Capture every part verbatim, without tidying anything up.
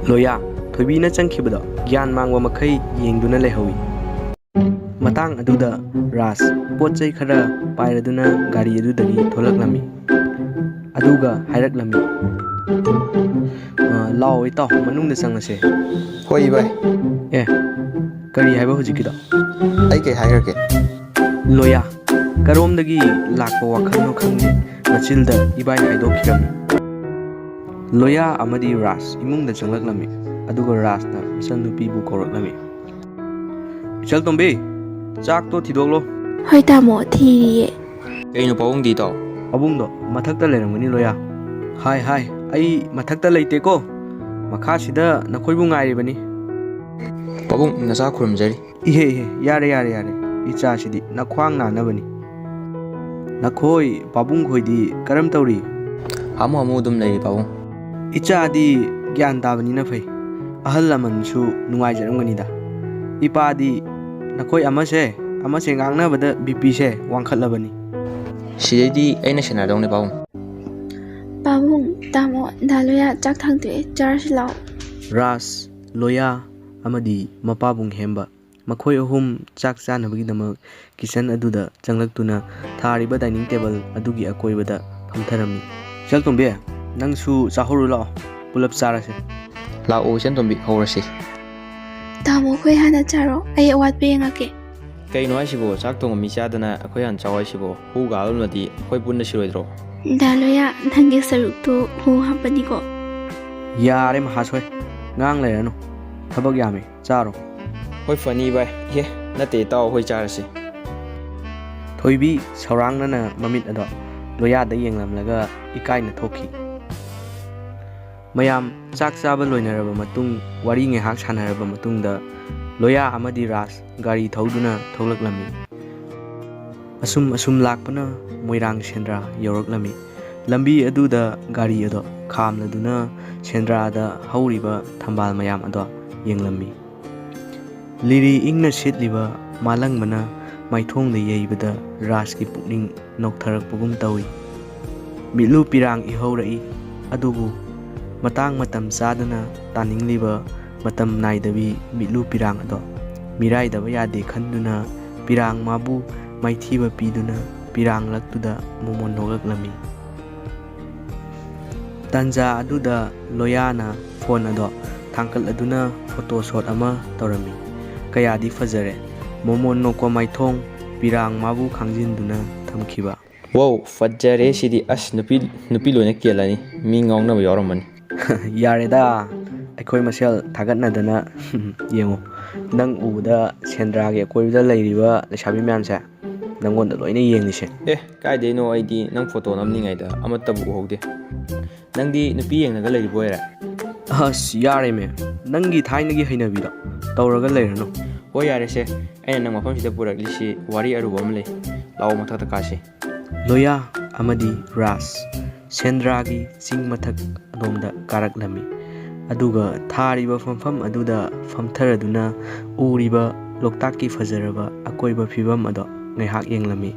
ꯂꯣꯌꯥ, ꯊꯣꯏꯕꯤꯅ ꯆꯪꯈꯤꯕꯗꯣ ꯒ꯭ꯌꯥꯟ ꯃꯥꯡꯕ ꯃꯈꯩ ꯌꯦꯡꯗꯨꯅ ꯂꯩꯍꯧꯏ꯫ ꯃꯇꯥꯡ ꯑꯗꯨꯗ ꯔꯥꯖ ꯄꯣꯠ ꯆꯩ ꯈꯔ ꯄꯥꯏꯔꯗꯨꯅ ꯒꯥꯔꯤ ꯑꯗꯨꯗꯒꯤ ꯊꯣꯛꯂꯛꯂꯝꯃꯤ꯫ ꯑꯗꯨꯒ ꯍꯥꯏꯔꯛꯂꯝꯃꯤ, "ꯑ, ꯂꯥꯛꯑꯣ ꯏꯇꯥꯎ, ꯃꯅꯨꯡꯗ ꯆꯪꯉꯁꯦ꯫" "ꯍꯣꯏ ꯏꯕꯥꯏ꯫" "ꯑꯦ, ꯀꯔꯤ ꯍꯥꯏꯕ ꯍꯧꯖꯤꯛꯀꯤꯗꯣ?" "ꯑꯩ ꯀꯩ ꯍꯥꯏꯈ꯭ꯔꯒꯦ?" ꯂꯣꯌꯥ, ꯀꯔꯣꯝꯗꯒꯤ ꯂꯥꯛꯄ ꯋꯥꯈꯜꯅꯣ ꯈꯪꯗꯦ, ꯃꯆꯤꯜꯗ ꯏꯕꯥꯏ ꯍꯥꯏꯗꯣꯛꯈꯤꯔꯝꯃꯤ꯫ ꯂꯣꯌꯥ ꯑꯃꯗꯤ ꯔꯥꯖ ꯏꯃꯨꯡꯗ ꯆꯪꯂꯛꯂꯝꯃꯤ, ꯑꯗꯨꯒ ꯔꯥꯖꯅ ꯃꯆꯟꯅꯨꯄꯤꯕꯨ ꯀꯧꯔꯛꯂꯝꯃꯤ꯫ "ꯏꯆꯜꯇꯣꯝꯕꯤ, ꯆꯥꯛꯇꯣ ꯊꯤꯗꯣꯛꯂꯣ꯫" "ꯍꯣꯏ ꯇꯥꯃꯣ, ꯊꯤꯔꯤꯌꯦ꯫" "ꯀꯩꯅꯣ ꯄꯥꯕꯨꯡꯗꯤ ꯏꯇꯥꯎ?" "ꯄꯥꯕꯨꯡꯗꯣ ꯃꯊꯛꯇ ꯂꯩꯔꯝꯒꯅꯤ ꯂꯣꯌꯥ꯫" "ꯍꯥꯏ, ꯍꯥꯏ, ꯑꯩ ꯃꯊꯛꯇ ꯂꯩꯇꯦꯀꯣ, ꯃꯈꯥꯁꯤꯗ ꯅꯈꯣꯏꯕꯨ ꯉꯥꯏꯔꯤꯕꯅꯤ꯫" "ꯄꯥꯕꯨꯡ, ꯅꯆꯥ ꯈꯨꯔꯨꯝꯖꯔꯤ꯫" "ꯏꯍꯦ, ꯏꯍꯦ, ꯌꯥꯔꯦ, ꯌꯥꯔꯦ, ꯌꯥꯔꯦ, ꯏꯆꯥꯁꯤꯗꯤ ꯅꯈ꯭ꯋꯥꯡ ꯅꯥꯅꯕꯅꯤ꯫ ꯅꯈꯣꯏ ꯄꯥꯕꯨꯡ ꯈꯣꯏꯗꯤ ꯀꯔꯝ ꯇꯧꯔꯤ?" "ꯍꯥꯃꯨ ꯍꯥꯃꯨ ꯑꯗꯨꯝ ꯂꯩꯔꯤ ꯄꯥꯕꯨꯡ꯫" "ꯏꯆꯥꯗꯤ ꯒ꯭ꯌꯥꯟ ꯇꯥꯕꯅꯤꯅ ꯐꯩ, ꯑꯍꯜ ꯂꯃꯟꯁꯨ ꯅꯨꯡꯉꯥꯏꯖꯔꯝꯒꯅꯤꯗ꯫ ꯏꯄꯥꯗꯤ ꯅꯈꯣꯏ ꯑꯃꯁꯦ ꯑꯃꯁꯦ ꯉꯥꯡꯅꯕꯗ ꯕꯤ ꯄꯤꯁꯦ ꯋꯥꯡꯈꯠꯂꯕꯅꯤ꯫" "ꯁꯤꯗꯩꯗꯤ ꯑꯩꯅ ꯁꯦꯟꯅꯗꯧꯅꯦ ꯄꯥꯕꯨꯡ꯫" "ꯄꯥꯕꯨꯡ, ꯇꯥꯃꯣ, ꯗꯥ ꯂꯣꯌꯥ ꯆꯥꯛ ꯊꯥꯡꯗꯣꯛꯑꯦ, ꯆꯥꯔꯁꯤ ꯂꯥꯛꯑꯣ꯫" ꯔꯥꯖ, ꯂꯣꯌꯥ ꯑꯃꯗꯤ ꯃꯄꯥꯕꯨꯡ ꯍꯦꯝꯕ ꯃꯈꯣꯏ ꯑꯍꯨꯝ ꯆꯥꯛ ꯆꯥꯅꯕꯒꯤꯗꯃꯛ ꯀꯤꯆꯟ ꯑꯗꯨꯗ ꯆꯪꯂꯛꯇꯨꯅ ꯊꯥꯔꯤꯕ ꯗꯥꯏꯅꯤꯡ ꯇꯦꯕꯜ ꯑꯗꯨꯒꯤ ꯑꯀꯣꯏꯕꯗ ꯐꯝꯊꯔꯝꯃꯤ꯫ "ꯏꯆꯜꯇꯣꯝꯕꯤ, ꯅꯪꯁꯨ ꯆꯥꯍꯧꯔꯨ ꯂꯥꯛꯑꯣ, ꯄꯨꯂꯞ ꯆꯥꯔꯁꯦ꯫" "ꯂꯥꯛꯑꯣ ꯏꯆꯟꯇꯣꯝꯕꯤ, ꯍꯧꯔꯁꯤ꯫" "ꯇꯥꯃꯣ, ꯑꯩꯈꯣꯏ ꯍꯥꯟꯅ ꯆꯥꯔꯣ, ꯑꯩ ꯑꯋꯥꯠꯄ ꯌꯦꯡꯉꯛꯀꯦ꯫" "ꯀꯩꯅꯣ ꯍꯥꯏꯁꯤꯕꯣ, ꯆꯥꯛ ꯊꯣꯡꯕ ꯃꯤ ꯆꯥꯗꯅ ꯑꯩꯈꯣꯏ ꯍꯥꯟꯅ ꯆꯥꯎ ꯍꯥꯏꯁꯤꯕꯣ? ꯍꯨ ꯀꯥꯕ ꯑꯃꯗꯤ ꯑꯩꯈꯣꯏ ꯄꯨꯟꯅ ꯁꯤꯔꯣꯏꯗ꯭ꯔꯣ?" "ꯗꯥ ꯂꯣꯌꯥ, ꯅꯪꯒꯤ ꯁꯔꯨꯛꯇꯨ ꯍꯨ ꯍꯥꯞꯄꯅꯤꯀꯣ꯫" "ꯌꯥꯔꯦ ꯃꯍꯥꯁꯣꯏ, ꯉꯥꯡ ꯂꯩꯔꯅꯨ, ꯊꯕꯛ ꯌꯥꯝꯃꯤ, ꯆꯥꯔꯣ꯫" "ꯍꯣꯏ ꯐꯅꯤ ꯚꯥꯏ, ꯏꯍꯦ, ꯅꯠꯇꯦ ꯏꯇꯥꯎ, ꯑꯩꯈꯣꯏ ꯆꯥꯔꯁꯤ꯫" ꯊꯣꯏꯕꯤ ꯁꯧꯔꯥꯡꯅꯅ ꯃꯃꯤꯠ ꯑꯗꯣ ꯂꯣꯌꯥꯗ ꯌꯦꯡꯂꯝꯂꯒ ꯏꯀꯥꯏꯅ ꯊꯣꯛꯈꯤ꯫ ꯃꯌꯥꯝ ꯆꯥꯛ ꯆꯥꯕ ꯂꯣꯏꯅꯔꯕ ꯃꯇꯨꯡ, ꯋꯥꯔꯤ ꯉꯥꯏꯍꯥꯛ ꯁꯥꯟꯅꯔꯕ ꯃꯇꯨꯡꯗ ꯂꯣꯌꯥ ꯑꯃꯗꯤ ꯔꯥꯖ ꯒꯥꯔꯤ ꯊꯧꯗꯨꯅ ꯊꯣꯛꯂꯛꯂꯝꯃꯤ꯫ ꯑꯁꯨꯝ ꯑꯁꯨꯝ ꯂꯥꯛꯄꯅ ꯃꯣꯏꯔꯥꯡ ꯁꯦꯟꯗ꯭ꯔꯥ ꯌꯧꯔꯛꯂꯝꯃꯤ꯫ ꯂꯝꯕꯤ ꯑꯗꯨꯗ ꯒꯥꯔꯤ ꯑꯗꯣ ꯈꯥꯝꯂꯗꯨꯅ ꯁꯦꯟꯗ꯭ꯔꯥꯗ ꯍꯧꯔꯤꯕ ꯊꯝꯕꯥꯜ ꯃꯌꯥꯝ ꯑꯗꯣ ꯌꯦꯡꯂꯝꯃꯤ꯫ ꯂꯤꯔꯤ ꯏꯪꯅ ꯁꯤꯠꯂꯤꯕ ꯃꯥꯂꯪꯕꯅ ꯃꯥꯏꯊꯣꯡꯗ ꯌꯩꯕꯗ ꯔꯥꯖꯀꯤ ꯄꯨꯛꯅꯤꯡ ꯅꯣꯛꯊꯔꯛꯄꯒꯨꯝ ꯇꯧꯏ꯫ ꯃꯤꯠꯂꯨ ꯄꯤꯔꯥꯡ ꯏꯍꯧꯔꯛꯏ, ꯑꯗꯨꯕꯨ ꯃꯇꯥꯡ ꯃꯇꯝ ꯆꯥꯗꯅ ꯇꯥꯅꯤꯡꯂꯤꯕ ꯃꯇꯝ ꯅꯥꯏꯗꯕꯤ ꯃꯤꯠꯂꯨ ꯄꯤꯔꯥꯡ ꯑꯗꯣ ꯃꯤꯔꯥꯏꯗꯕ ꯌꯥꯗꯦ ꯈꯟꯗꯨꯅ ꯄꯤꯔꯥꯡ ꯃꯥꯕꯨ ꯃꯥꯏꯊꯤꯕ ꯄꯤꯗꯨꯅ ꯄꯤꯔꯥꯡꯂꯛꯇꯨꯗ ꯃꯣꯃꯣꯟ ꯅꯣꯛꯂꯛꯂꯝꯃꯤ꯫ ꯇꯥꯟꯖꯥ ꯑꯗꯨꯗ ꯂꯣꯌꯥꯅ ꯐꯣꯟ ꯑꯗꯣ ꯊꯥꯡꯀꯠꯂꯗꯨꯅ ꯐꯣꯇꯣ ꯁꯣꯠ ꯑꯃ ꯇꯧꯔꯝꯃꯤ꯫ ꯀꯌꯥꯗꯤ ꯐꯖꯔꯦ꯫ ꯃꯣꯃꯣꯟ ꯅꯣꯛꯄ ꯃꯥꯏꯊꯣꯡ ꯄꯤꯔꯥꯡ ꯃꯥꯕꯨ ꯈꯥꯡꯖꯤꯟꯗꯨꯅ ꯊꯝꯈꯤꯕ꯫ ꯋꯥꯎ, ꯐꯖꯔꯦ ꯁꯤꯗꯤ꯫ ꯑꯁ, ꯅꯨꯄꯤ, ꯅꯨꯄꯤ ꯂꯣꯏꯅ ꯀꯦꯜꯂꯅꯤ꯫ ꯃꯤ ꯉꯥꯎꯅꯕ ꯌꯥꯎꯔꯝꯃꯅꯤ꯫ ꯌꯥꯔꯦꯗ, ꯑꯩꯈꯣꯏ ꯃꯁꯦꯜ ꯊꯥꯒꯠꯅꯗꯅ꯫ ꯌꯦꯡꯉꯨ, ꯅꯪ ꯎꯕꯗ ꯁꯦꯟꯗ꯭ꯔꯥꯒꯤ ꯑꯀꯣꯏꯕꯗ ꯂꯩꯔꯤꯕ ꯂꯩꯁꯥꯕꯤ ꯃꯌꯥꯝꯁꯦ ꯅꯪꯉꯣꯟꯗ ꯂꯣꯏꯅ ꯌꯦꯡꯂꯤꯁꯦ꯫ ꯑꯦ, ꯀꯥꯏꯗꯩꯅꯣ, ꯑꯩꯗꯤ ꯅꯪ ꯐꯣꯇꯣ ꯅꯝꯂꯤꯉꯩꯗ ꯑꯃꯠꯇꯕꯨ ꯎꯍꯧꯗꯦ꯫ ꯅꯪꯗꯤ ꯅꯨꯄꯤ ꯌꯦꯡꯂꯒ ꯂꯩꯔꯤꯕ ꯑꯣꯏꯔꯦ? ꯑꯁ, ꯌꯥꯔꯦꯃꯦ, ꯅꯪꯒꯤ ꯊꯥꯏꯅꯒꯤ ꯍꯩꯅꯕꯤꯗꯣ ꯇꯧꯔꯒ ꯂꯩꯔꯅꯨ꯫ ꯍꯣꯏ, ꯌꯥꯔꯦꯁꯦ, ꯑꯩꯅ ꯅꯪ ꯃꯐꯝꯁꯤꯗ ꯄꯨꯔꯛꯂꯤꯁꯤ ꯋꯥꯔꯤ ꯑꯔꯨꯕ ꯑꯃ ꯂꯩ꯫ ꯂꯥꯛꯑꯣ, ꯃꯊꯛꯇ ꯀꯥꯁꯤ꯫ ꯂꯣꯌꯥ ꯑꯃꯗꯤ ꯔꯥꯖ ꯁꯦꯟꯗ꯭ꯔꯥꯒꯤ ꯆꯤꯡ ꯃꯊꯛ ꯑꯗꯣꯝꯗ ꯀꯥꯔꯛꯂꯝꯃꯤ꯫ ꯑꯗꯨꯒ ꯊꯥꯔꯤꯕ ꯐꯝꯐꯝ ꯑꯗꯨꯗ ꯐꯝꯊꯔꯗꯨꯅ ꯎꯔꯤꯕ ꯂꯣꯛꯇꯥꯛꯀꯤ ꯐꯖꯔꯕ ꯑꯀꯣꯏꯕ ꯐꯤꯕꯝ ꯑꯗꯣ ꯉꯥꯏꯍꯥꯛ ꯌꯦꯡꯂꯝꯃꯤ꯫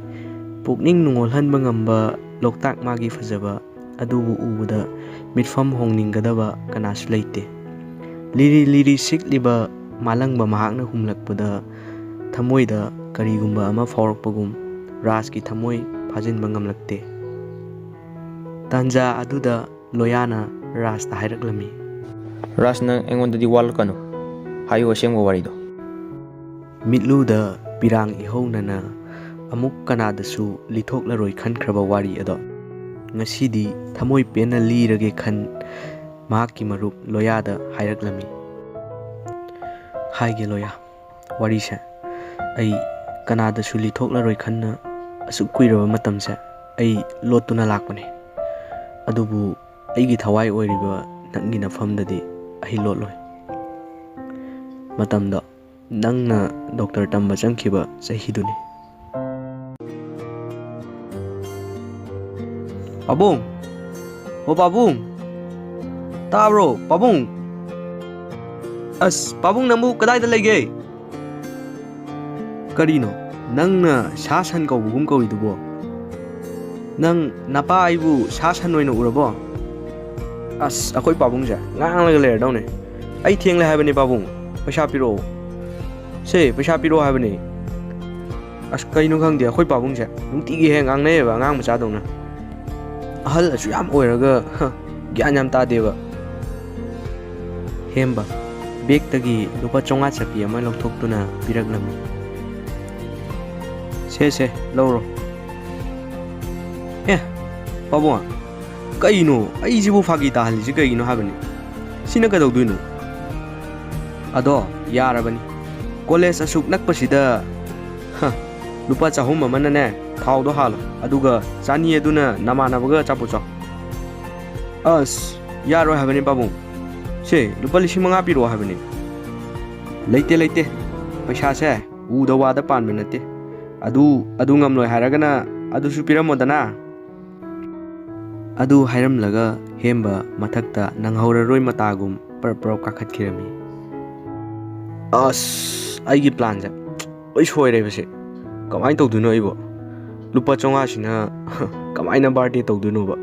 ꯄꯨꯛꯅꯤꯡ ꯅꯨꯡꯉꯣꯜꯍꯟꯕ ꯉꯝꯕ ꯂꯣꯛꯇꯥꯛ ꯃꯥꯒꯤ ꯐꯖꯕ ꯑꯗꯨꯕꯨ ꯎꯕꯗ ꯃꯤꯠꯐꯝ ꯍꯣꯡꯅꯤꯡꯒꯗꯕ ꯀꯅꯥꯁꯨ ꯂꯩꯇꯦ꯫ ꯂꯤꯔꯤ ꯂꯤꯔꯤ ꯁꯤꯠꯂꯤꯕ ꯃꯥꯂꯪꯕ ꯃꯍꯥꯛꯅ ꯍꯨꯝꯂꯛꯄꯗ ꯊꯃꯣꯏꯗ ꯀꯔꯤꯒꯨꯝꯕ ꯑꯃ ꯐꯥꯎꯔꯛꯄꯒꯨꯝ ꯔꯥꯖꯀꯤ ꯊꯃꯣꯏ ꯐꯥꯖꯤꯟꯕ ꯉꯝꯂꯛꯇꯦ꯫ ꯇꯥꯟꯖꯥ ꯑꯗꯨꯗ ꯂꯣꯌꯥꯅ ꯔꯥꯖꯇ ꯍꯥꯏꯔꯛꯂꯝꯃꯤ꯫ ꯔꯥꯖ, ꯅꯪ ꯑꯩꯉꯣꯟꯗꯗꯤ ꯋꯥꯂꯛꯀꯅꯨ꯫ ꯍꯥꯏꯌꯨ ꯑꯁꯦꯡꯕ ꯋꯥꯔꯤꯗꯣ꯫ ꯃꯤꯠꯂꯨꯗ ꯄꯤꯔꯥꯡ ꯏꯍꯧꯅꯅ ꯑꯃꯨꯛ ꯀꯅꯥꯗꯁꯨ ꯂꯤꯊꯣꯛꯂꯔꯣꯏ ꯈꯟꯈ꯭ꯔꯕ ꯋꯥꯔꯤ ꯑꯗꯣ ꯉꯁꯤꯗꯤ ꯊꯃꯣꯏ ꯄꯦꯟꯅ ꯂꯤꯔꯒꯦ ꯈꯟ ꯃꯍꯥꯛꯀꯤ ꯃꯔꯨꯞ ꯂꯣꯌꯥꯗ ꯍꯥꯏꯔꯛꯂꯝꯃꯤ꯫ ꯍꯥꯏꯒꯦ ꯂꯣꯌꯥ, ꯋꯥꯔꯤꯁꯦ ꯑꯩ ꯀꯅꯥꯗꯁꯨ ꯂꯤꯊꯣꯛꯂꯔꯣꯏ ꯈꯟꯅ ꯑꯁꯨꯛ ꯀꯨꯏꯔꯕ ꯃꯇꯝꯁꯦ ꯑꯩ ꯂꯣꯠꯇꯨꯅ ꯂꯥꯛꯄꯅꯦ꯫ ꯑꯗꯨꯕꯨ ꯑꯩꯒꯤ ꯊꯋꯥꯏ ꯑꯣꯏꯔꯤꯕ ꯅꯪꯒꯤ ꯅꯐꯝꯗꯗꯤ ꯑꯩ ꯂꯣꯠꯂꯣꯏ꯫ ꯃꯇꯝꯗꯣ ꯅꯪꯅ ꯗꯣꯛꯇꯔ ꯇꯝꯕ ꯆꯪꯈꯤꯕ ꯆꯍꯤꯗꯨꯅꯤ꯫ ꯄꯥꯕꯨꯡ! ꯑꯣ ꯄꯥꯕꯨꯡ! ꯇꯥꯕ꯭ꯔꯣ ꯄꯥꯕꯨꯡ? ꯑꯁ ꯄꯥꯕꯨꯡ, ꯅꯪꯕꯨ ꯀꯗꯥꯏꯗ ꯂꯩꯒꯦ? ꯀꯔꯤꯅꯣ ꯅꯪꯅ ꯁꯥ ꯁꯟ ꯀꯧꯕꯒꯨꯝ ꯀꯧꯏꯗꯨꯕꯣ? ꯅꯪ ꯅꯄꯥ ꯑꯩꯕꯨ ꯁꯥ ꯁꯟ ꯑꯣꯏꯅ ꯎꯔꯕꯣ? ꯑꯁ, ꯑꯩꯈꯣꯏ ꯄꯥꯕꯨꯡꯁꯦ ꯉꯥꯡꯂꯒ ꯂꯩꯔꯗꯧꯅꯦ꯫ ꯑꯩ ꯊꯦꯡꯂꯦ ꯍꯥꯏꯕꯅꯤ ꯄꯥꯕꯨꯡ, ꯄꯩꯁꯥ ꯄꯤꯔꯛꯑꯣ꯫ ꯁꯦ, ꯄꯩꯁꯥ ꯄꯤꯔꯛꯑꯣ ꯍꯥꯏꯕꯅꯤ꯫ ꯑꯁ, ꯀꯩꯅꯣ ꯈꯪꯗꯦ, ꯑꯩꯈꯣꯏ ꯄꯥꯕꯨꯡꯁꯦ ꯅꯨꯡꯇꯤꯒꯤ ꯍꯦꯛ ꯉꯥꯡꯅꯩꯌꯦꯕ ꯑꯉꯥꯡ ꯃꯆꯥꯗꯧꯅ꯫ ꯑꯍꯜ ꯑꯁꯨꯛ ꯌꯥꯝ ꯑꯣꯏꯔꯒ, ꯍ, ꯒ꯭ꯌꯥꯟ ꯌꯥꯝ ꯇꯥꯗꯦꯕ꯫ ꯍꯦꯝꯕ ꯕꯦꯛꯇꯒꯤ ꯂꯨꯄꯥ ꯆꯥꯝꯃꯉꯥ ꯆꯠꯄꯤ ꯑꯃ ꯂꯧꯊꯣꯛꯇꯨꯅ ꯄꯤꯔꯛꯂꯝꯃꯤ꯫ "ꯁꯦ, ꯁꯦ, ꯂꯧꯔꯣ꯫" "ꯑꯦ, ꯄꯥꯕꯨꯡ, ꯀꯩꯅꯣ? ꯑꯩꯁꯤꯕꯨ ꯐꯥꯒꯤ ꯇꯥꯍꯜꯂꯤꯁꯤ ꯀꯩꯒꯤꯅꯣ ꯍꯥꯏꯕꯅꯤ? ꯁꯤꯅ ꯀꯩꯗꯧꯗꯣꯏꯅꯣ? ꯑꯗꯣ ꯌꯥꯔꯕꯅꯤ꯫ ꯀꯣꯂꯦꯖ ꯑꯁꯨꯛ ꯅꯛꯄꯁꯤꯗ, ꯍ, ꯂꯨꯄꯥ ꯆꯍꯨꯝ ꯑꯃꯅꯅꯦ, ꯊꯥꯎꯗꯣ ꯍꯥꯜꯂꯣ꯫ ꯑꯗꯨꯒ ꯆꯥꯅꯤ ꯑꯗꯨꯅ ꯅꯃꯥꯟꯅꯕꯒ ꯑꯆꯥꯄꯣꯠ ꯆꯥꯎ꯫" "ꯑꯁ, ꯌꯥꯔꯣꯏ ꯍꯥꯏꯕꯅꯤ ꯄꯥꯕꯨꯡ꯫ ꯁꯦ, ꯂꯨꯄꯥ ꯂꯤꯁꯤꯡ ꯃꯉꯥ ꯄꯤꯔꯛꯑꯣ ꯍꯥꯏꯕꯅꯤ꯫" "ꯂꯩꯇꯦ, ꯂꯩꯇꯦ꯫ ꯄꯩꯁꯥꯁꯦ ꯎꯗ ꯋꯥꯗ ꯄꯥꯟꯕ ꯅꯠꯇꯦ꯫ ꯑꯗꯨ, ꯑꯗꯨ ꯉꯝꯂꯣꯏ ꯍꯥꯏꯔꯒꯅ ꯑꯗꯨꯁꯨ ꯄꯤꯔꯝꯃꯣꯗꯅ꯫" ꯑꯗꯨ ꯍꯥꯏꯔꯝꯂꯒ ꯍꯦꯝꯕ ꯃꯊꯛꯇ ꯅꯪꯍꯧꯔꯔꯣꯏ ꯃꯇꯥꯒꯨꯝ ꯄ꯭ꯔꯞ ꯄ꯭ꯔꯞ ꯀꯥꯈꯠꯈꯤꯔꯝꯃꯤ꯫ ꯑꯁ, ꯑꯩꯒꯤ ꯄ꯭ꯂꯥꯟꯁꯦ ꯂꯣꯏ ꯁꯣꯏꯔꯦꯕꯁꯦ꯫ ꯀꯃꯥꯏꯅ ꯇꯧꯗꯣꯏꯅꯣ ꯑꯩꯕꯣ? ꯂꯨꯄꯥ ꯆꯥꯝꯃꯉꯥꯁꯤꯅ ꯀꯃꯥꯏꯅ ꯕꯥꯔꯗꯦ ꯇꯧꯗꯣꯏꯅꯣꯕ?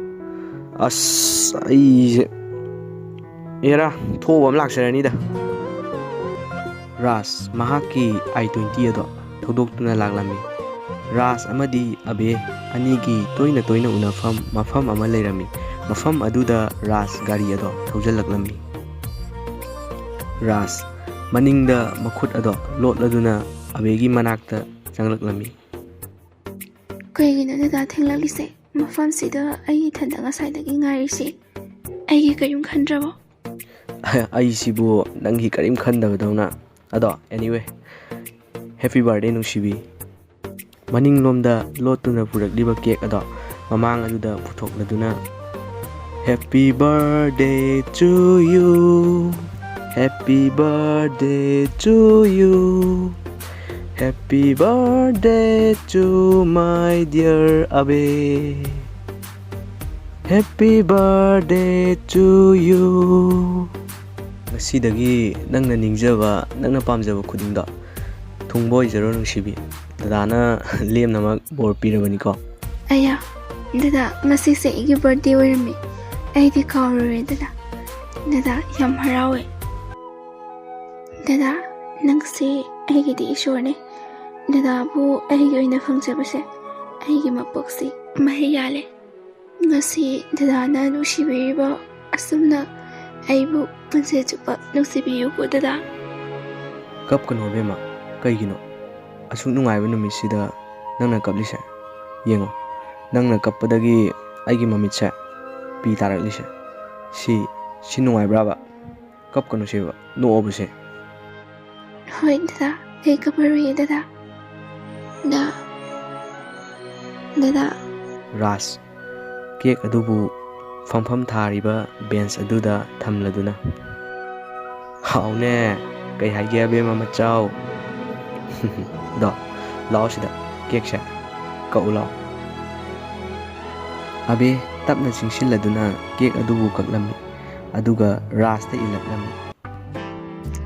ꯑꯁ, ꯑꯩꯁꯦ, ꯑꯦꯔꯥ, ꯊꯣꯛꯑꯕ ꯑꯃ ꯂꯥꯛꯆꯔꯅꯤꯗ꯫ ꯔꯥꯖ ꯃꯍꯥꯛꯀꯤ ꯑꯥꯏ ꯇ꯭ꯋꯦꯟꯇꯤ ꯑꯗꯣ ꯊꯧꯗꯣꯛꯇꯨꯅ ꯂꯥꯛꯂꯝꯃꯤ꯫ ꯔꯥꯖ ꯑꯃꯗꯤ ꯑꯕꯦ ꯑꯅꯤꯒꯤ ꯇꯣꯏꯅ ꯇꯣꯏꯅ ꯎꯅꯐꯝ ꯃꯐꯝ ꯑꯃ ꯂꯩꯔꯝꯃꯤ꯫ ꯃꯐꯝ ꯑꯗꯨꯗ ꯔꯥꯖ ꯒꯥꯔꯤ ꯑꯗꯣ ꯊꯧꯖꯤꯜꯂꯛꯂꯝꯃꯤ꯫ ꯔꯥꯖ ꯃꯅꯤꯡꯗ ꯃꯈꯨꯠ ꯑꯗꯣ ꯂꯣꯠꯂꯗꯨꯅ ꯑꯕꯦꯒꯤ ꯃꯅꯥꯛꯇ ꯆꯪꯂꯛꯂꯝꯃꯤ꯫ "ꯀꯩꯒꯤꯅꯣ ꯗꯗꯥ ꯊꯦꯡꯂꯛꯂꯤꯁꯦ? ꯃꯐꯝꯁꯤꯗ ꯑꯩ ꯏꯊꯟꯗ ꯉꯁꯥꯏꯗꯒꯤ ꯉꯥꯏꯔꯤꯁꯤ꯫ ꯑꯩꯒꯤ ꯀꯔꯤꯝ ꯈꯟꯗ꯭ꯔꯕꯣ?" "ꯑꯩꯁꯤꯕꯨ ꯅꯪꯒꯤ ꯀꯔꯤꯝ ꯈꯟꯗꯕꯗꯧꯅ꯫ ꯑꯗꯣ, anyway, happy birthday, ꯅꯨꯡꯁꯤꯕꯤ꯫" ꯃꯅꯤꯡꯂꯣꯝꯗ ꯂꯣꯠꯇꯨꯅ ꯄꯨꯔꯛꯂꯤꯕ ꯀꯦꯛ ꯑꯗꯣ ꯃꯃꯥꯡ ꯑꯗꯨꯗ ꯄꯨꯊꯣꯛꯂꯗꯨꯅ, "Happy birthday to you, happy birthday to you, happy birthday to my dear Abe, happy birthday to you." "ꯉꯁꯤꯗꯒꯤ ꯅꯪꯅ ꯅꯤꯡꯖꯕ, ꯅꯪꯅ ꯄꯥꯝꯖꯕ ꯈꯨꯗꯤꯡꯗꯣ ꯊꯨꯡꯕ ꯑꯣꯏꯖꯔꯣ, ꯅꯨꯡꯁꯤꯕꯤ꯫ ꯗꯗꯥꯅ ꯂꯦꯝꯅꯃꯛ ꯕꯣꯔ ꯄꯤꯔꯕꯅꯤꯀꯣ꯫" "ꯑꯌꯥ, ꯗꯗꯥ, ꯉꯁꯤꯁꯦ ꯑꯩꯒꯤ ꯕꯥꯔꯗꯦ ꯑꯣꯏꯔꯝꯃꯤ꯫ ꯑꯩꯗꯤ ꯀꯥꯎꯔꯨꯔꯦ ꯗꯗꯥ꯫ ꯗꯗꯥ, ꯌꯥꯝ ꯍꯔꯥꯎꯋꯦ꯫ ꯗꯗꯥ, ꯅꯪꯁꯦ ꯑꯩꯒꯤꯗꯤ ꯏꯁꯣꯔꯅꯦ꯫ ꯗꯗꯥꯕꯨ ꯑꯩꯒꯤ ꯑꯣꯏꯅ ꯐꯪꯖꯕꯁꯦ ꯑꯩꯒꯤ ꯃꯄꯣꯛꯁꯤ ꯃꯍꯩ ꯌꯥꯜꯂꯦ꯫ ꯉꯁꯤ ꯗꯗꯥꯅ ꯅꯨꯡꯁꯤꯕꯤꯔꯤꯕ ꯑꯁꯨꯝꯅ ꯑꯩꯕꯨ ꯄꯨꯟꯁꯤ ꯆꯨꯞꯄ ꯅꯨꯡꯁꯤꯕꯤꯌꯨꯀꯣ ꯗꯗꯥ꯫ ꯀꯞꯀꯅꯣ ꯑꯕꯦꯝꯃ, ꯀꯩꯒꯤꯅꯣ? ꯑꯁꯨꯛ ꯅꯨꯡꯉꯥꯏꯕ ꯅꯨꯃꯤꯠꯁꯤꯗ ꯅꯪꯅ ꯀꯞꯂꯤꯁꯦ? ꯌꯦꯡꯉꯣ, ꯅꯪꯅ ꯀꯞꯄꯗꯒꯤ ꯑꯩꯒꯤ ꯃꯃꯤꯠꯁꯦ ꯄꯤ ꯇꯥꯔꯛꯂꯤꯁꯦ꯫ ꯁꯤ, ꯁꯤ ꯅꯨꯡꯉꯥꯏꯕ꯭ꯔꯥꯕ? ꯀꯞꯀꯅꯨ ꯁꯤꯕ, ꯅꯣꯛꯑꯣꯕꯁꯦ꯫ ꯍꯣꯏ ꯗꯗꯥ, ꯑꯩ ꯀꯞꯄꯔꯣꯏꯌꯦ ꯗꯗꯥ꯫ ꯗꯥ, ꯗꯗꯥ꯫ ꯔꯥꯖ, ꯀꯦꯛ ꯑꯗꯨꯕꯨ ꯐꯝꯐꯝ ꯊꯥꯔꯤꯕ ꯕꯦꯟꯁ ꯑꯗꯨꯗ ꯊꯝꯂꯗꯨꯅ, "ꯍꯥꯎꯅꯦ, ꯀꯩ ꯍꯥꯏꯒꯦ ꯑꯕꯦꯝꯃ ꯃꯆꯥꯎ?" "ꯗꯣ, ꯂꯥꯛꯑꯣ ꯁꯤꯗ, ꯀꯦꯛꯁꯦ ꯀꯛꯎ ꯂꯥꯛꯑꯣ꯫" ꯑꯕꯦ ꯇꯞꯅ ꯆꯤꯡꯁꯤꯜꯂꯗꯨꯅ ꯀꯦꯛ ꯑꯗꯨꯕꯨ ꯀꯛꯂꯝꯃꯤ, ꯑꯗꯨꯒ ꯔꯥꯖꯇ ꯏꯜꯂꯛꯂꯝꯃꯤ꯫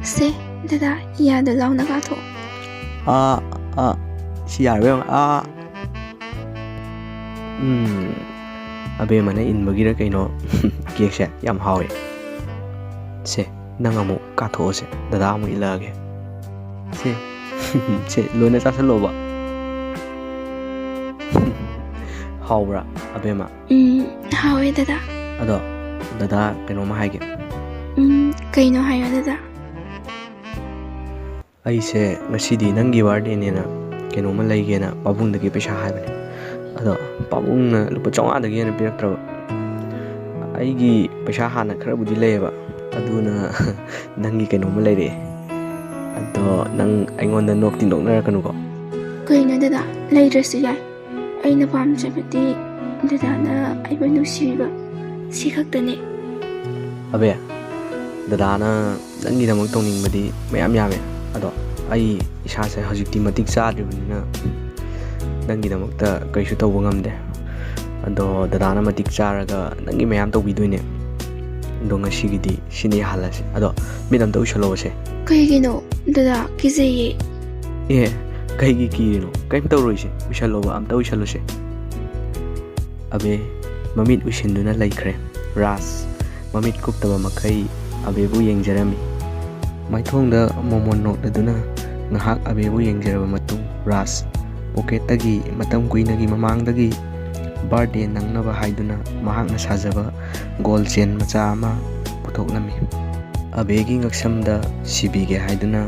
"ꯁꯦ, ꯗꯗꯥ, ꯌꯥꯗꯣ ꯂꯥꯎꯅ ꯀꯥꯊꯣꯛꯑꯣ꯫" "ꯑꯥ, ꯑꯥ, ꯁꯤ ꯌꯥꯔꯕ ꯌꯦꯡꯉꯣ, ꯑꯥ꯫" ꯎꯝ, ꯑꯕꯦꯝꯃꯅ ꯏꯟꯕꯒꯤꯔ ꯀꯩꯅꯣ, ꯀꯦꯛꯁꯦ ꯌꯥꯝ ꯍꯥꯎꯋꯦ꯫ "ꯁꯦ, ꯅꯪ ꯑꯃꯨꯛ ꯀꯥꯊꯣꯛꯑꯣꯁꯦ, ꯗꯗꯥ ꯑꯃꯨꯛ ꯏꯜꯂꯛꯑꯒꯦ꯫ ꯁꯦ, ꯁꯦ, ꯂꯣꯏꯅ ꯆꯥꯁꯜꯂꯣꯕ꯫" ꯍꯥꯎꯕ꯭ꯔꯥ, ꯑꯕꯦꯝꯃ? ꯎꯝ, ꯍꯥꯎꯋꯦ, ꯗꯗꯥ꯫ ꯑꯗꯣ, ꯗꯗꯥ, ꯀꯩꯅꯣꯝꯃ ꯍꯥꯏꯒꯦ꯫ ꯎꯝ, ꯀꯩꯅꯣ ꯍꯥꯏꯌꯣ, ꯗꯗꯥ꯫ ꯑꯩꯁꯦ ꯉꯁꯤꯗꯤ ꯅꯪꯒꯤ ꯕꯥꯔꯗꯦꯅꯦꯅ ꯀꯩꯅꯣꯝꯃ ꯂꯩꯒꯦꯅ ꯄꯥꯕꯨꯡꯗꯒꯤ ꯄꯩꯁꯥ ꯍꯥꯏꯕꯅꯦ꯫ ꯑꯗꯣ ꯄꯥꯕꯨꯡꯅ ꯂꯨꯄꯥ ꯆꯥꯝꯃꯉꯥꯗꯒꯤ ꯍꯦꯟꯅ ꯄꯤꯔꯛꯇ꯭ꯔꯕ꯫ ꯑꯩꯒꯤ ꯄꯩꯁꯥ ꯍꯥꯟꯅ ꯈꯔꯕꯨꯗꯤ ꯂꯩꯌꯦꯕ, ꯑꯗꯨꯅ ꯅꯪꯒꯤ ꯀꯩꯅꯣꯝꯃ ꯂꯩꯔꯛꯑꯦ꯫ ꯑꯗꯣ ꯅꯪ ꯑꯩꯉꯣꯟꯗ ꯅꯣꯛꯇꯤ ꯅꯣꯛꯅꯔꯛꯀꯅꯨꯀꯣ꯫ ꯀꯩꯅꯣ ꯗꯗꯥ, ꯂꯩꯗ꯭ꯔꯁꯨ ꯌꯥꯏ꯫ ꯑꯩꯅ ꯄꯥꯝꯖꯕꯗꯤ ꯗꯗꯥꯅ ꯑꯩꯕꯨ ꯅꯨꯡꯁꯤꯕꯤꯕ ꯁꯤ ꯈꯛꯇꯅꯦ꯫ ꯑꯕꯦ, ꯗꯗꯥꯅ ꯅꯪꯒꯤꯗꯃꯛ ꯇꯧꯅꯤꯡꯕꯗꯤ ꯃꯌꯥꯝ ꯌꯥꯝꯃꯦ, ꯑꯗꯣ ꯑꯩ ꯏꯁꯥꯁꯦ ꯍꯧꯖꯤꯛꯇꯤ ꯃꯇꯤꯛ ꯆꯥꯗ꯭ꯔꯤꯕꯅꯤꯅ ꯅꯪꯒꯤꯗꯃꯛꯇ ꯀꯩꯁꯨ ꯇꯧꯕ ꯉꯝꯗꯦ꯫ ꯑꯗꯣ ꯗꯗꯥꯅ ꯃꯇꯤꯛ ꯆꯥꯔꯒ ꯅꯪꯒꯤ ꯃꯌꯥꯝ ꯇꯧꯕꯤꯗꯣꯏꯅꯦ꯫ ꯑꯗꯣ ꯉꯁꯤꯒꯤꯗꯤ ꯁꯤꯅ ꯌꯥꯍꯜꯂꯁꯦ꯫ ꯑꯗꯣ ꯃꯤꯠ ꯑꯝꯇ ꯎꯏꯁꯜꯂꯣꯁꯦ꯫ ꯀꯩꯒꯤꯅꯣ ꯗꯗꯥ? ꯀꯤꯖꯩꯌꯦ꯫ ꯑꯦ, ꯀꯩꯒꯤ ꯀꯤꯔꯤꯅꯣ? ꯀꯩꯝ ꯇꯧꯔꯣꯏꯁꯦ, ꯎꯏꯁꯜꯂꯣꯕ, ꯑꯝꯇ ꯎꯏꯁꯜꯂꯨꯁꯦ꯫ ꯑꯕꯦ ꯃꯃꯤꯠ ꯎꯏꯁꯤꯟꯗꯨꯅ ꯂꯩꯈ꯭ꯔꯦ꯫ ꯔꯥꯖ ꯃꯃꯤꯠ ꯀꯨꯞꯇꯕ ꯃꯈꯩ ꯑꯕꯦꯕꯨ ꯌꯦꯡꯖꯔꯝꯃꯤ꯫ ꯃꯥꯏꯊꯣꯡꯗ ꯃꯣꯃꯣꯟ ꯅꯣꯛꯂꯗꯨꯅ ꯉꯥꯏꯍꯥꯛ ꯑꯕꯦꯕꯨ ꯌꯦꯡꯖꯔꯕ ꯃꯇꯨꯡ, ꯔꯥꯖ ꯄꯣꯀꯦꯠꯇꯒꯤ ꯃꯇꯝ ꯀꯨꯏꯅꯒꯤ ꯃꯃꯥꯡꯗꯒꯤ ꯕꯥꯔꯗꯦ ꯅꯪꯅꯕ ꯍꯥꯏꯗꯨꯅ ꯃꯍꯥꯛꯅ ꯁꯥꯖꯕ ꯒꯣꯜ ꯆꯦꯟ ꯃꯆꯥ ꯑꯃ ꯄꯨꯊꯣꯛꯂꯝꯃꯤ꯫ ꯑꯕꯦꯒꯤ ꯉꯛꯁꯝꯗ ꯁꯤꯕꯤꯒꯦ ꯍꯥꯏꯗꯨꯅ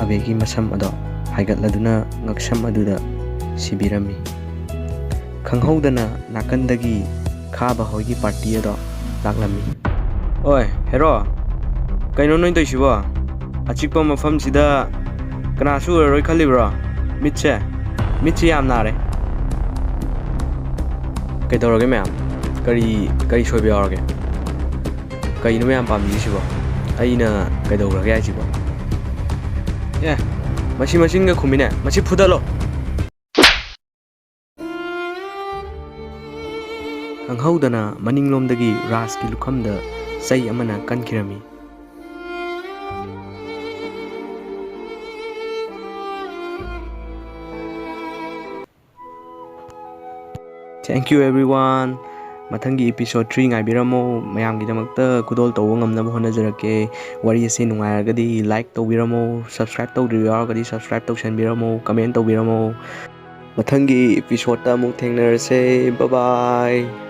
ꯑꯕꯦꯒꯤ ꯃꯁꯝ ꯑꯗꯣ ꯍꯥꯏꯒꯠꯂꯗꯨꯅ ꯉꯛꯁꯝ ꯑꯗꯨꯗ ꯁꯤꯕꯤꯔꯝꯃꯤ꯫ ꯈꯪꯍꯧꯗꯅ ꯅꯥꯀꯟꯗꯒꯤ ꯈꯥꯕ ꯍꯣꯏꯒꯤ ꯄꯥꯔꯇꯤ ꯑꯗꯣ ꯂꯥꯛꯂꯝꯃꯤ꯫ "ꯑꯣꯏ ꯍꯦꯔꯣ, ꯀꯩꯅꯣ ꯅꯣꯏ ꯇꯧꯏꯁꯤꯕꯣ? ꯑꯆꯤꯛꯄ ꯃꯐꯝꯁꯤꯗ ꯀꯅꯥꯁꯨ ꯎꯔꯔꯣꯏ ꯈꯜꯂꯤꯕ꯭ꯔꯣ? ꯃꯤꯠꯁꯦ, ꯃꯤꯠꯁꯦ ꯌꯥꯝ ꯅꯥꯔꯦ꯫ ꯀꯩꯗꯧꯔꯒꯦ ꯃꯌꯥꯝ? ꯀꯔꯤ, ꯀꯔꯤ ꯁꯣꯏꯕ ꯌꯥꯎꯔꯒꯦ? ꯀꯩꯅꯣ ꯃꯌꯥꯝ ꯄꯥꯝꯕꯤꯔꯤꯁꯤꯕꯣ? ꯑꯩꯅ ꯀꯩꯗꯧꯈ꯭ꯔꯒꯦ ꯍꯥꯏꯁꯤꯕꯣ? ꯑꯦ, ꯃꯁꯤ ꯃꯆꯤꯟꯒ ꯈꯨꯝꯃꯤꯅꯦ, ꯃꯁꯤ ꯐꯨꯗꯠꯂꯣ!" ꯈꯪꯍꯧꯗꯅ ꯃꯅꯤꯡꯂꯣꯝꯗꯒꯤ ꯔꯥꯖꯀꯤ ꯂꯨꯈꯝꯗ ꯆꯩ ꯑꯃꯅ ꯀꯟꯈꯤꯔꯝꯃꯤ꯫ Thank you everyone. ꯃꯊꯪꯒꯤ episode three ꯉꯥꯏꯕꯤꯔꯝꯃꯣ꯫ ꯃꯌꯥꯝꯒꯤꯗꯃꯛꯇ ꯈꯨꯗꯣꯜ ꯇꯧꯕ ꯉꯝꯅꯕ ꯍꯣꯠꯅꯖꯔꯛꯀꯦ꯫ ꯋꯥꯔꯤ ꯑꯁꯤ ꯅꯨꯡꯉꯥꯏꯔꯒꯗꯤ like ꯇꯧꯕꯤꯔꯝꯃꯣ, subscribe ꯇꯧꯗ꯭ꯔꯤꯕ ꯌꯥꯎꯔꯒꯗꯤ subscribe ꯇꯧꯁꯟꯕꯤꯔꯝꯃꯣ, comment ꯇꯧꯕꯤꯔꯝꯃꯣ꯫ ꯃꯊꯪꯒꯤ episode ꯑꯃꯨꯛ ꯊꯦꯡꯅꯔꯁꯦ꯫ Bye bye.